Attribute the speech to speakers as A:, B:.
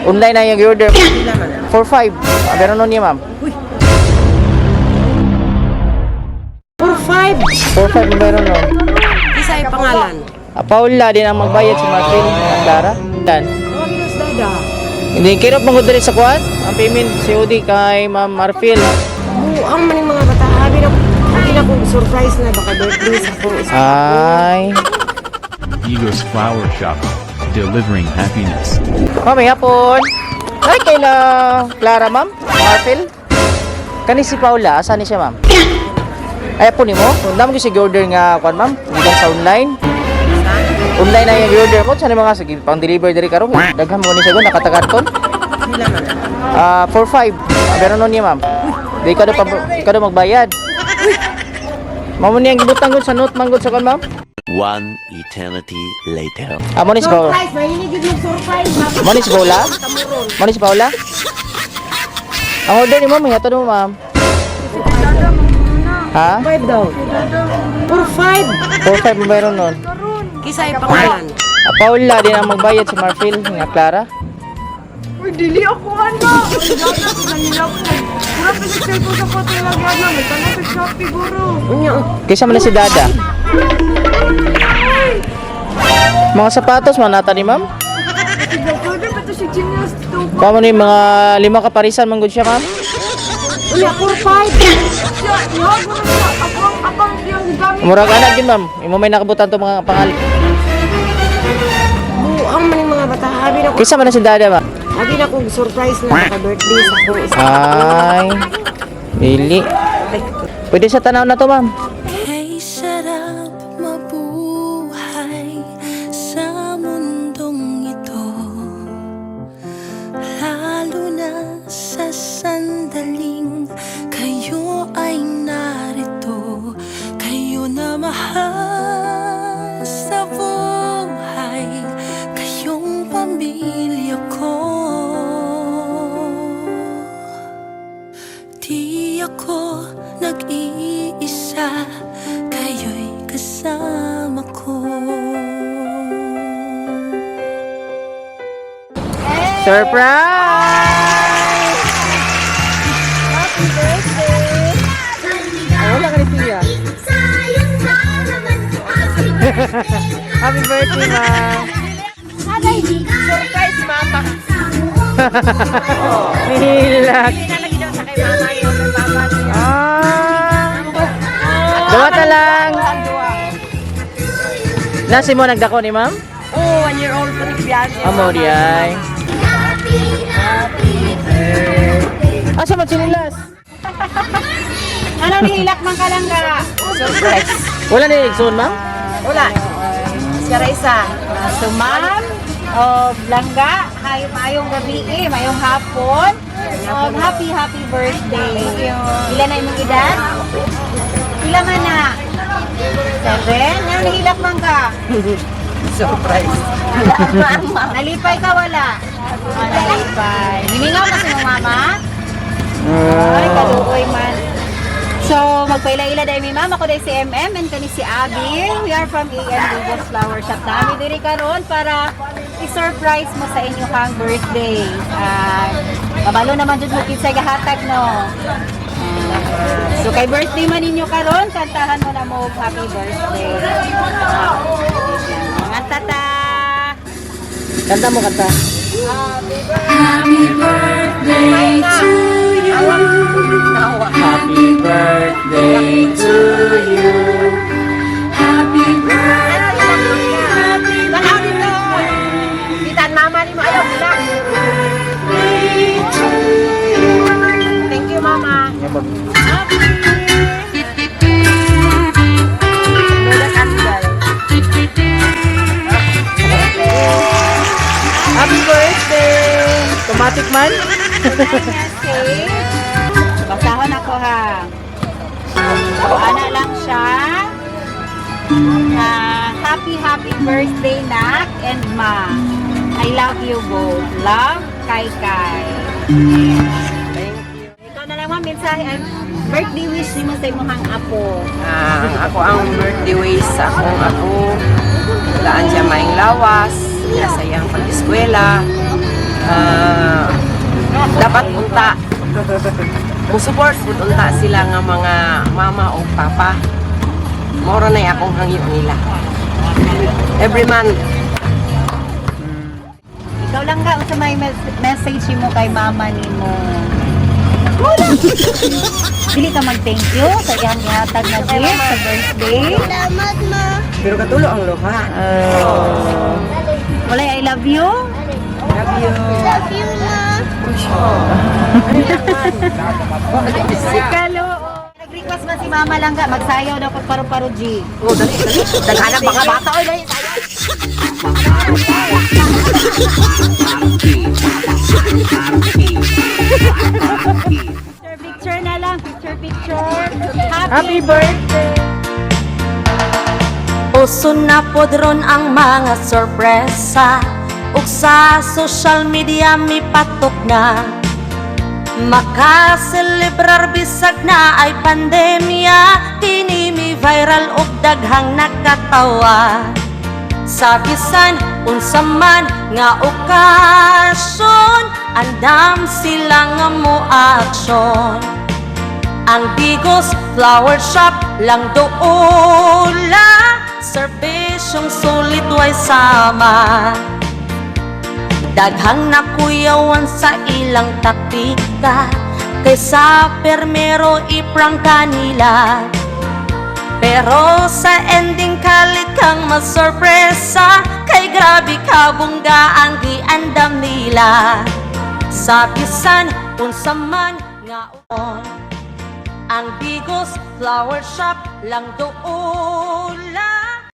A: Online na yung order.
B: Pila man na?
A: 4-5. Ah, meron nun niya, ma'am.
B: 4-5.
A: 4-5 meron nun.
B: Isa ay pangalan.
A: Ah, Paula din ang magbayad si Martin. Ang Clara. Dan.
B: Tawagin na si Dada.
A: Hindi, kirap mong diri sa kuan. Ang payment si Odi kay Ma'am Marfil.
B: Buang man yung mga bata. Habi na, habi na kung surprise na baka birthday sa akong isa.
A: Ay.
C: Ego's Flower Shop, delivering happiness.
A: Ma'am, may hapon. Ay, kay na Clara, ma'am. Marfil. Kani si Paula, asa ni siya, ma'am? Ay, po nimo. Damo gyud siya order nga kuan, ma'am. Gikan sa online. Online na yung order mo. Sana mga sige, pang deliver diri karon. Daghan mo ni siya gon nakatakarton.
B: Pila man na?
A: Ah, 4-5. Ah, meron nun niya, ma'am. Di ka daw di ka daw magbayad. Mamo niyang gibutang gud sa note man gud sa kuan, ma'am.
D: One eternity later.
A: Ah, mo ni si Paula.
B: Surprise! Mahilig yun yung surprise.
A: Mo ni si Paula? Mo ni si Paula? Ang order ni ma'am, hatod mo, ma'am. Ha?
B: 5 daw. 4-5.
A: 4-5 mo meron nun.
B: Kisa ay pangalan.
A: Ah, Paula din ang magbayad si Marfil nga Clara.
E: Uy, dili ako ana. Uy, dada ko kanila ko. Mura pa sa cellphone sa kote lang gana. May tanong sa Shopee guro.
B: Unya.
A: Kaysa man na si Dada. Mga sapatos man nata ni ma'am.
E: Order pa to si Genius to.
A: Kuha mo ni mga lima ka parisan man gud siya, ma'am.
B: Unya, 4-5.
E: Siya, ihag mo na siya. Ako ang akang siyang gigamit.
A: Murag anak yun, ma'am. Imo may nakabutan to mga pangal.
B: Buang man yung mga bata. Habi na,
A: Kaysa man na si Dada, ma'am.
B: habi na kung surprise na baka birthday sa akong isa.
A: Ay. Dili. Pwede sa tanaw na to, ma'am.
F: Kay sarap mabuhay sa mundong ito, lalo na sa sandaling kayo ay narito. Kayo na mahal sa buhay, kayong pamilya ko. Di ako nag-iisa, kayo'y kasama ko.
A: Surprise! Happy birthday! Ay, wala ka ni Tia. Happy birthday, ma'am.
B: Surprise, mama.
A: Nihilak. Ah. Dawata lang. Nasi mo nagdako ni ma'am?
B: Oh, 1 year old pa ni Bianca.
A: Amo di ay. Asa man sinilas?
G: Ano nihilak man ka lang ka?
B: Surprise.
A: Wala ni Exxon, ma'am?
B: Wala. Siya Raisa.
G: So ma'am, o langga, hayo maayong gabi eh, maayong hapon. Og happy happy birthday. Ilan na imong edad? Pila man na? 7? Ano nihilak man ka?
B: Surprise.
G: Nalipay ka wala? Ah, nalipay. Nimingaw na si mong mama? Ay, kaluoy man. So, magpaila-ila dahil mi ma'am. Ako dahil si MM and kani si Abby. We are from AM Lugos Flower Shop. Nami diri karon para i-surprise mo sa inyong kang birthday. Ah, kabalo naman jud mo kinsay gahatag no. Ah, so kay birthday man ninyo karon, kantahan mo na mo og happy birthday. Mga tata.
A: Kanta mo, kanta. Happy birthday to you.
B: Tanaw dito. Bitan mama ni mo ayaw sila. Thank you, mama.
A: Happy birthday! Automatic man?
G: Message. Basahon ako ha. So, ana lang siya. Ah, happy, happy birthday, Nak and Ma. I love you both. Love, Kai Kai.
B: Thank you.
G: Ikaw na lang, ma'am, mensahe. Ay, birthday wish ni mo sa imong apo.
B: Ah, ako ang birthday wish sa akong ako. Walaan siya maing lawas, niya sa iyang pag-eskwela. Ah, Unta mo-support pud unta sila nga mga mama o papa. Mao ra na akong hangyo nila. Every month.
G: Ikaw lang ka, unsa may message mo kay mama nimo? Wala. Dili ka mag-thank you sa iyang gihatag na gift sa birthday.
F: Salamat, ma.
B: Pero katulo ang luha.
G: Wala, I love you.
B: Love you.
F: Love you, ma.
G: Kalo. Nag-request man si mama lang ka, magsayaw daw pag paru-paro G.
B: Oh, dali, dali. Daghanang mga bata oy, dali.
G: Picture, picture na lang. Picture, picture.
A: Happy birthday!
F: Uso na pod ron ang mga sorpresa ug sa social media mipatok na. Makaselebrar bisag na ay pandemya. Kini mi viral ug daghang nakatawa. Sa bisan unsa man nga okasyon, andam sila nga mo aksyon. Ang Digos Flower Shop lang doula, serbisyong sulit way sama. Daghang nakuyawan sa ilang taktika, kaysa permero iprang kanila. Pero sa ending kalit kang masorpresa, kay grabe kabungga ang giandam nila. Sa bisan unsa man nga uon, ang Digos Flower Shop lang doula.